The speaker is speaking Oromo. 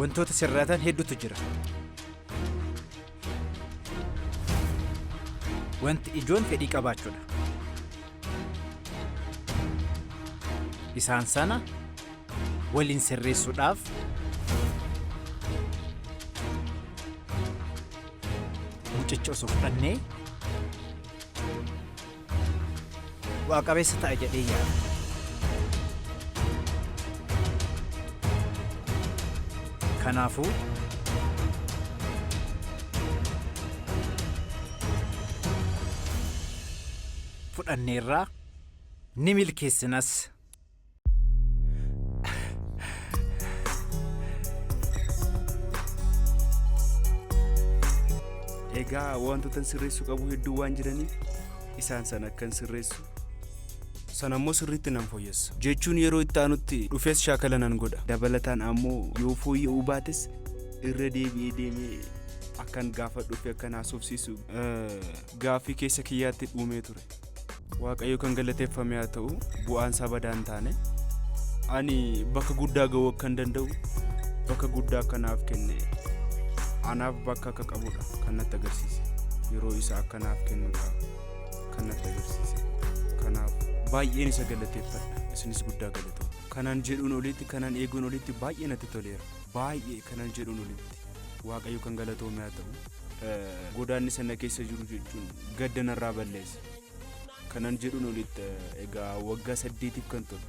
Wantoota sirratan hedduutu jira. Wanti ijoon fedhii qabaachuudha. Isaan sana waliin sirreessuudhaaf mucicha osoo fudhannee bu'aa qabeessa ta'a jedhee yaada. Kanaafuu fudhanneerraa ni milkeessinas. Egaa wantoota sirreessuu qabu hedduu waan jiraniif isaan sana akkan sirreessu sana ammoo sirriitti nan fooyyessa. Jechuun yeroo itti aanutti dhufees shaakala nan godha. Dabalataan ammoo yoo fooyya'uu baates irra deebi'ee deemee akkan gaafadhuu fi akkan haasofsiisu gaaffii keessa kiyyaatti uumee ture. Waaqayyo kan galateeffame haa ta'u, bu'aan isaa badaa hin taane. Ani bakka guddaa ga'uu akkan danda'u bakka guddaa akka naaf kenne, anaaf bakka akka qabudha kan natti agarsiise. Yeroo isaa akka naaf kennudha kan natti agarsiise. Kanaaf baay'een isa galateeffadha. Isinis guddaa galatoomaa. Kanan jedhuun olitti, kanan eeguun olitti baay'ee natti toleera. Baay'ee kanan jedhuun olitti. Waaqayyo kan galatoome haa ta'u. Godaannisa na keessa jiru jechuun gadda narraa balleessa. Kanan jedhuun olitti, egaa waggaa 8f kan ture.